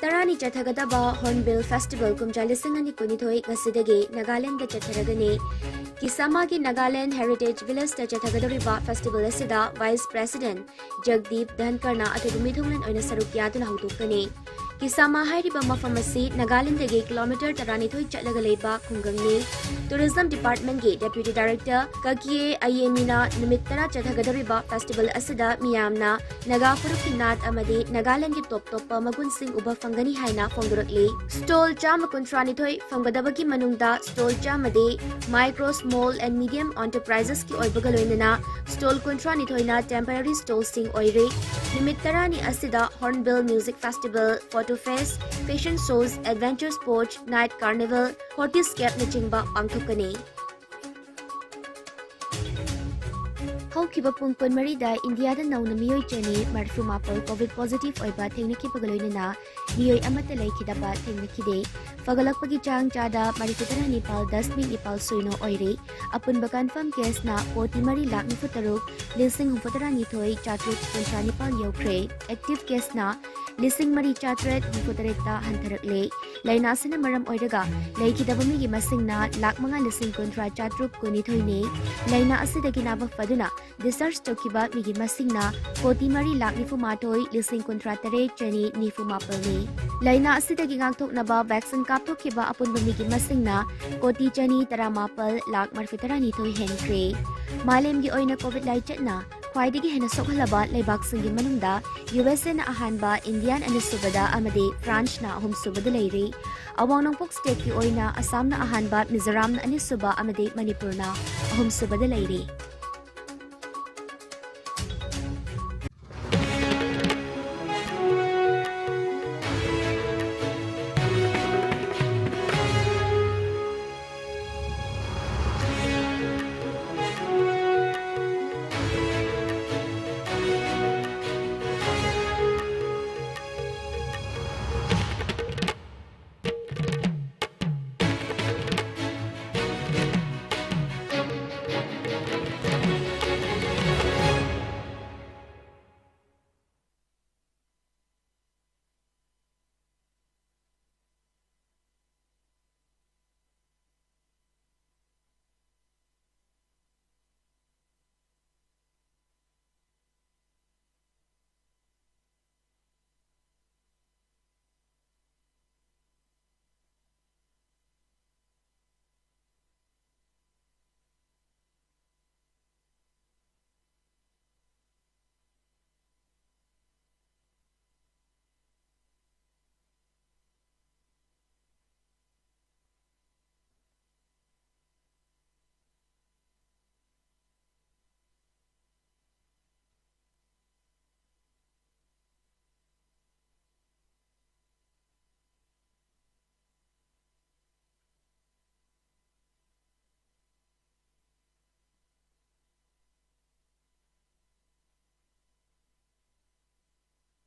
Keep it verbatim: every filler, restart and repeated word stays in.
ꯇꯔꯥꯅꯤ ꯆꯠꯊꯒꯗꯕ Hornbill Festival ꯀꯨꯝꯖꯥ ꯂꯤꯁꯤꯡ ꯑꯅꯤ ꯀꯨꯟꯅꯤꯊꯣꯏ ꯉꯁꯤꯗꯒꯤ ꯅꯥꯒꯥꯂꯦꯟꯗ ꯆꯠꯊꯔꯒꯅꯤ꯫ ꯀꯤꯁꯥꯃꯥꯒꯤ ꯅꯥꯒꯥꯂꯦꯟ Heritage Villageꯇ ꯆꯠꯊꯒꯗꯧꯔꯤꯕ festival ꯑꯁꯤꯗ Vice President ꯖꯒꯗꯤꯞ ꯙꯟꯀꯔꯅ ꯑꯆꯧꯕ ꯃꯤꯊꯨꯡꯂꯦꯟ ꯑꯣꯏꯅ ꯁꯔꯨꯛ ꯌꯥꯗꯨꯅ ꯍꯧꯗꯣꯛꯀꯅꯤ꯫ ꯀꯤꯁꯥꯃꯥ ꯍꯥꯏꯔꯤꯕ ꯃꯐꯝ ꯑꯁꯤ ꯅꯥꯒꯥꯂꯦꯟꯗꯒꯤ kilometre ꯇꯔꯥꯅꯤꯊꯣꯏ ꯆꯠꯂꯒ ꯂꯩꯕ ꯈꯨꯡꯒꯪꯅꯤ꯫ Tourism Departmentꯀꯤ Deputy Director ꯀꯀꯤꯌꯦ ꯑꯌꯦꯃꯤꯅ ꯅꯨꯃꯤꯠ ꯇꯔꯥ ꯆꯠꯊꯒꯗꯧꯔꯤꯕ festival ꯑꯁꯤꯗ ꯃꯤꯌꯥꯝꯅ ꯅꯥꯒꯥ ꯐꯨꯔꯨꯞꯀꯤ ꯅꯥꯠ ꯑꯃꯗꯤ ꯅꯥꯒꯥꯂꯦꯟꯒꯤ ꯇꯣꯞ ꯇꯣꯞꯄ ꯃꯒꯨꯟꯁꯤꯡ ꯎꯕ ꯐꯪꯒꯅꯤ ꯍꯥꯏꯅ ꯐꯣꯡꯗꯣꯔꯛꯂꯤ꯫ Stall ꯆꯥꯝꯃ ꯀꯨꯟꯊ꯭ꯔꯥꯅꯤꯊꯣꯏ ꯐꯪꯒꯗꯕꯒꯤ ꯃꯅꯨꯡꯗ stall ꯆꯥꯝꯃꯗꯤ Micro, Small and Medium Enterpriseꯀꯤ ꯑꯣꯏꯕꯒ ꯂꯣꯏꯅꯅ stall ꯀꯨꯟꯊ꯭ꯔꯥꯅꯤꯊꯣꯏꯅ temporary stallꯁꯤꯡ ꯑꯣꯏꯔꯦ꯫ ꯅꯨꯃꯤꯠ ꯇꯔꯥꯅꯤ ꯑꯁꯤꯗ Hornbill Music Festival, Photo Fest, Fashion Shows, Adventure Sports, Night Carnival, Fortyscapeꯅꯆꯤꯡꯕ ꯄꯥꯡꯊꯣꯛꯀꯅꯤ꯫ ꯍꯧꯈꯤꯕ ꯄꯨꯡ ꯀꯨꯟꯃꯔꯤꯗ ꯏꯟꯗꯤꯌꯥꯗ ꯅꯧꯅ ꯃꯤꯑꯣꯏ ꯆꯅꯤ ꯃꯔꯤꯐꯨ ꯃꯥꯄꯜ COVID positive ꯑꯣꯏꯕ ꯊꯦꯡꯅꯈꯤꯕꯒ ꯂꯣꯏꯅꯅ ꯃꯤꯑꯣꯏ ꯑꯃꯠꯇ ꯂꯩꯈꯤꯗꯕ ꯊꯦꯡꯅꯈꯤꯗꯦ꯫ ꯐꯒꯠꯂꯛꯄꯒꯤ ꯆꯥꯡ ꯆꯥꯗ ꯃꯔꯤꯐꯨ ꯇꯔꯥ ꯅꯤꯄꯥꯜ ꯗꯁꯃꯤꯛ ꯅꯤꯄꯥꯜ ꯁꯣꯏꯅꯣ ꯑꯣꯏꯔꯦ꯫ ꯑꯄꯨꯟꯕ confirm caseꯅ ꯀꯣꯇꯤ ꯃꯔꯤ ꯂꯥꯛ ꯅꯤꯐꯨ ꯇꯔꯨꯛ ꯂꯤꯁꯤꯡ ꯍꯨꯝꯐꯨ ꯇꯔꯥꯅꯤꯊꯣꯏ ꯆꯥꯇ꯭ꯔꯨꯛ ꯀꯨꯟꯊ꯭ꯔꯥ ꯅꯤꯄꯥꯜ ꯌꯧꯈ꯭ꯔꯦ꯫ Active caseꯅ ꯂꯤꯁꯤꯡ ꯃꯔꯤ ꯆꯥꯇ꯭ꯔꯦꯠ ꯍꯨꯝꯐꯨ ꯇꯔꯦꯠꯇ ꯍꯟꯊꯔꯛꯂꯦ꯫ ꯂꯥꯏꯅꯥ ꯑꯁꯤꯅ ꯃꯔꯝ ꯑꯣꯏꯔꯒ ꯂꯩꯈꯤꯗꯕ ꯃꯤꯒꯤ ꯃꯁꯤꯡꯅ ꯂꯥꯛ ꯃꯉꯥ ꯂꯤꯁꯤꯡ ꯀꯨꯟꯊ꯭ꯔꯥ ꯆꯥꯇ꯭ꯔꯨꯛ ꯀꯨꯟꯅꯤꯊꯣꯏꯅꯤ꯫ ꯂꯥꯏꯅꯥ ꯑꯁꯤꯗꯒꯤ ꯅꯥꯕ ꯐꯗꯨꯅ discharge ꯇꯧꯈꯤꯕ ꯃꯤꯒꯤ ꯃꯁꯤꯡꯅ ꯀꯣꯇꯤ ꯃꯔꯤ ꯂꯥꯛ ꯅꯤꯐꯨ ꯃꯥꯊꯣꯏ ꯂꯤꯁꯤꯡ ꯀꯨꯟꯊ꯭ꯔꯥ ꯇꯔꯦꯠ ꯆꯅꯤ ꯅꯤꯐꯨ ꯃꯥꯄꯜꯅꯤ꯫ ꯂꯥꯏꯅꯥ ꯑꯁꯤꯗꯒꯤ ꯉꯥꯛꯊꯣꯛꯅꯕ vaccine ꯀꯥꯞꯊꯣꯛꯈꯤꯕ ꯑꯄꯨꯟꯕ ꯃꯤꯒꯤ ꯃꯁꯤꯡꯅ ꯀꯣꯇꯤ ꯆꯅꯤ ꯇꯔꯥꯃꯥꯄꯜ ꯂꯥꯛ ꯃꯔꯤꯐꯨ ꯇꯔꯥꯅꯤꯊꯣꯏ ꯍꯦꯟꯈ꯭ꯔꯦ꯫ ꯃꯥꯂꯦꯝꯒꯤ ꯑꯣꯏꯅ COVID ꯂꯥꯏꯆꯠꯅ ꯈ꯭ꯋꯥꯏꯗꯒꯤ ꯍꯦꯟꯅ ꯁꯣꯛꯍꯜꯂꯕ ꯂꯩꯕꯥꯛꯁꯤꯡꯒꯤ ꯃꯅꯨꯡꯗ USAꯅ ꯑꯍꯥꯟꯕ, Indiaꯅ ꯑꯅꯤꯁꯨꯕꯗ ꯑꯃꯗꯤ Franceꯅ ꯑꯍꯨꯝꯁꯨꯕꯗ ꯂꯩꯔꯤ꯫ ꯑꯋꯥꯡ ꯅꯣꯡꯄꯣꯛ stateꯀꯤ ꯑꯣꯏꯅ ꯑꯁꯥꯝꯅ ꯑꯍꯥꯟꯕ, ꯃꯤꯖꯣꯔꯥꯝꯅ ꯑꯅꯤꯁꯨꯕ ꯑꯃꯗꯤ ꯃꯅꯤꯄꯨꯔꯅ ꯑꯍꯨꯝꯁꯨꯕꯗ ꯂꯩꯔꯤ꯫